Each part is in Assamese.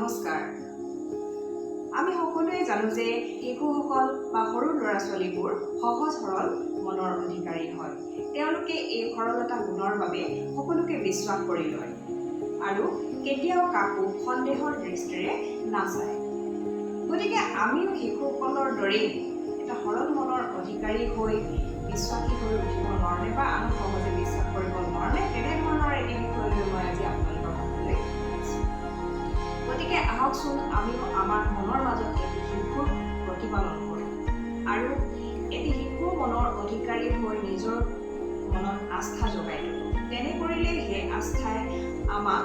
নমস্কাৰ। আমি সকলোৱে জানো যে শিশুসকল বা সৰু ল'ৰা ছোৱালীবোৰ সহজ সৰল মনৰ অধিকাৰী হয়। তেওঁলোকে এই সৰলতা গুণৰ বাবে সকলোকে বিশ্বাস কৰি লয় আৰু কেতিয়াও কাকো সন্দেহৰ দৃষ্টিৰে নাচায়। গতিকে আমিও শিশুসকলৰ দৰেই এটা সৰল মনৰ অধিকাৰী হৈ বিশ্বাসী হৈ উঠিব নোৱাৰোঁনে বা আনক সহজে বিশ্বাস কৰিব নোৱাৰোঁনে? তেনেধৰণৰ এটি বিষয় লৈ মই আজি আপোনালোকৰ কাষলৈ আহিছোঁ। গতিকে আহকচোন, আমিও আমাৰ মনৰ মাজত এটি শিশুৰ প্ৰতিপালন কৰোঁ আৰু এটি শিশুৰ মনৰ অধিকাৰী হৈ নিজৰ মনত আস্থা জগাই তোলোঁ। তেনে কৰিলে সেই আস্থাই আমাক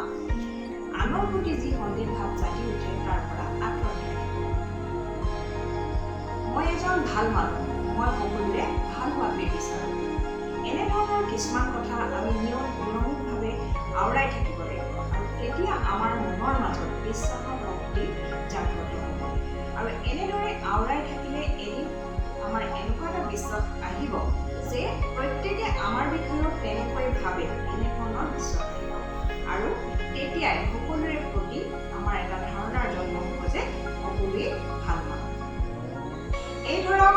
আনৰ প্ৰতি যি সন্দেহ ভাৱ জাগি উঠে, তাৰ পৰা আঁতৰত ৰাখিব। মই এজন ভাল মানুহ, মই সকলোৰে ভাল হোৱাটোৱে বিচাৰোঁ, এনেধৰণৰ কিছুমান কথা আমি নিয়মিতভাৱে আওৰাই থাকিব লাগিব আৰু তেতিয়া আমাৰ মনৰ মাজত বিশ্বাসৰ শক্তি জাগ্ৰত হ'ব। আৰু এনেদৰে আওৰাই থাকিলে এদিন আমাৰ এনেকুৱা এটা বিশ্বাস আহিব যে প্ৰত্যেকে আমাৰ বিষয়েও তেনেকৈ ভাবে, এনেধৰণৰ বিশ্বাস আহিব। আৰু তেতিয়াই সকলোৰে প্ৰতি আমাৰ এটা ধাৰণাৰ জন্ম হ'ব যে সকলোৱেই ভাল মানুহ। এই ধৰক,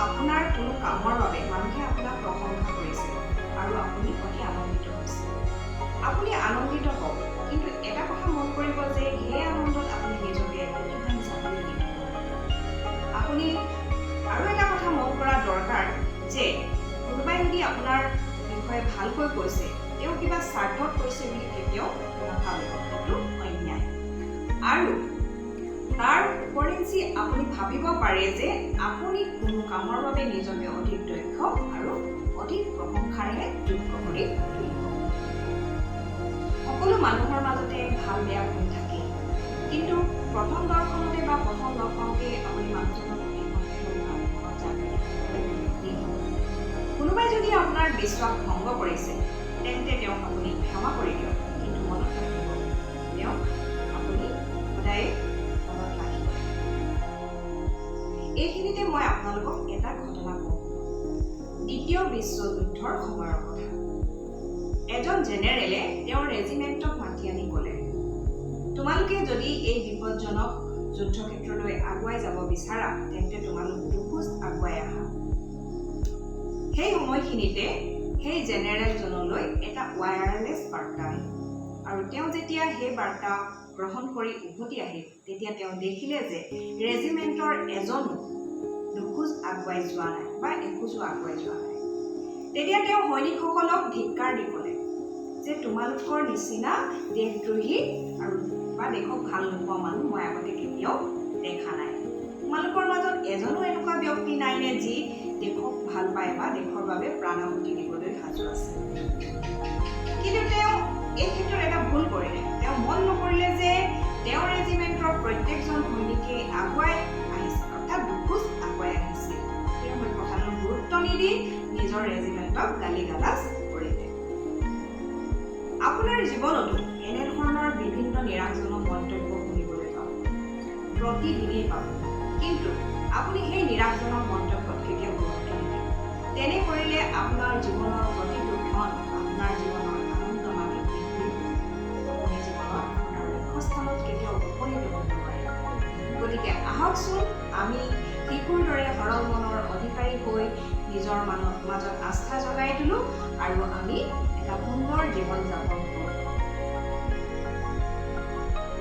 আপোনাৰ কোনো কামৰ বাবে মানুহে আপোনাক প্ৰশংসা কৰিছে আৰু আপুনি অতি আনন্দিত হৈছে। আপুনি আনন্দিত হওক, কিন্তু এটা কথা মন কৰিব যে সেই আনন্দত আপুনি নিজকে অতিভান যাবলৈ নিদিব। আপুনি আৰু এটা কথা মন কৰা দৰকাৰ যে কোনোবাই যদি আপোনাৰ বিষয়ে ভালকৈ কৈছে, তেওঁ কিবা স্বাৰ্থত কৈছে বুলি কেতিয়াও নাভাবিব। সেইটো অন্যায়। আৰু তাৰ উপৰিঞ্চি আপুনি ভাবিব পাৰে যে আপুনি কোনো কামৰ বাবে নিজকে অধিক দক্ষ আৰু অধিক প্ৰশংসাৰহে যোগ্য কৰি তুলিব। সকলো মানুহৰ মাজতে ভাল বেয়া গুণ থাকে, কিন্তু প্ৰথম দৰ্শনতে বা প্ৰথম লগ পাওঁতে আপুনি মানুহজনৰ প্ৰতি সন্দেহৰ ভাৱ মনত জাগৃত হ'বলৈ নিদিব। কোনোবাই যদি আপোনাৰ বিশ্বাস ভংগ কৰিছে, তেন্তে তেওঁক আপুনি ক্ষমা কৰি দিয়ক, কিন্তু মনত ৰাখিব, তেওঁক আপুনি সদায় মনত ৰাখিব। এইখিনিতে মই আপোনালোকক এটা ঘটনা কওঁ। দ্বিতীয় বিশ্বযুদ্ধৰ সময়ৰ কথা। এজন জেনেৰেলে তেওঁৰ ৰেজিমেণ্টক মাতি আনি ক'লে, "তোমালোকে যদি এই বিপদজনক যুদ্ধক্ষেত্ৰলৈ আগুৱাই যাব বিচাৰা, তেন্তে তোমালোক দুখোজ আগুৱাই আহা।" সেই সময়খিনিতে সেই জেনেৰেলজনলৈ এটা ৱায়াৰলেছ বাৰ্তা আহিল আৰু তেওঁ যেতিয়া সেই বাৰ্তা গ্ৰহণ কৰি উভতি আহিল, তেতিয়া তেওঁ দেখিলে যে ৰেজিমেণ্টৰ এজনো দুখোজ আগুৱাই যোৱা নাই বা এখোজো আগুৱাই যোৱা নাই। তেতিয়া তেওঁ সৈনিকসকলক ধিক্কাৰ দি ক'লে যে তোমালোকৰ নিচিনা দেশদ্ৰোহী আৰু বা দেশক ভাল নোপোৱা মানুহ মই আগতে কেতিয়াও দেখা নাই। তোমালোকৰ মাজত এজনো এনেকুৱা ব্যক্তি নাইনে যি দেশক ভাল পায় বা দেশৰ বাবে প্ৰাণ আহুতি দিবলৈ সাজু আছে? কিন্তু তেওঁ এই ক্ষেত্ৰত এটা ভুল কৰিলে। তেওঁ মন নকৰিলে যে তেওঁৰ ৰেজিমেণ্টৰ প্ৰত্যেকজন সৈনিকেই আগুৱাই আহিছে, অৰ্থাৎ দুখোজ আগুৱাই আহিছিল। তেওঁ সেই কথাটো গুৰুত্ব নিদি নিজৰ ৰেজিমেণ্টক গালি গালাজ কৰিলে। আপোনাৰ জীৱনতো এনেধৰণৰ বিভিন্ন নিৰাশজনক মন্তব্য শুনিবলৈ পাব, প্ৰতিদিনেই পাব। কিন্তু আপুনি সেই নিৰাশজনক মন্তব্যত কেতিয়াও গুৰুত্ব নিদিব। তেনে কৰিলে আপোনাৰ জীৱনৰ প্ৰতিটো ক্ষণ, আপোনাৰ জীৱনৰ আনন্দ মাটিত মিহলি হৈ যাব। আপুনি জীৱনত আপোনাৰ লক্ষ্যস্থানত কেতিয়াও উপনীত হ'ব নোৱাৰিব। গতিকে আহকচোন, আমি শিশুৰ দৰে সৰল মনৰ অধিকাৰী হৈ নিজৰ মাজত আস্থা জগাই তোলোঁ আৰু আমি এটা সুন্দৰ জীৱন যাপন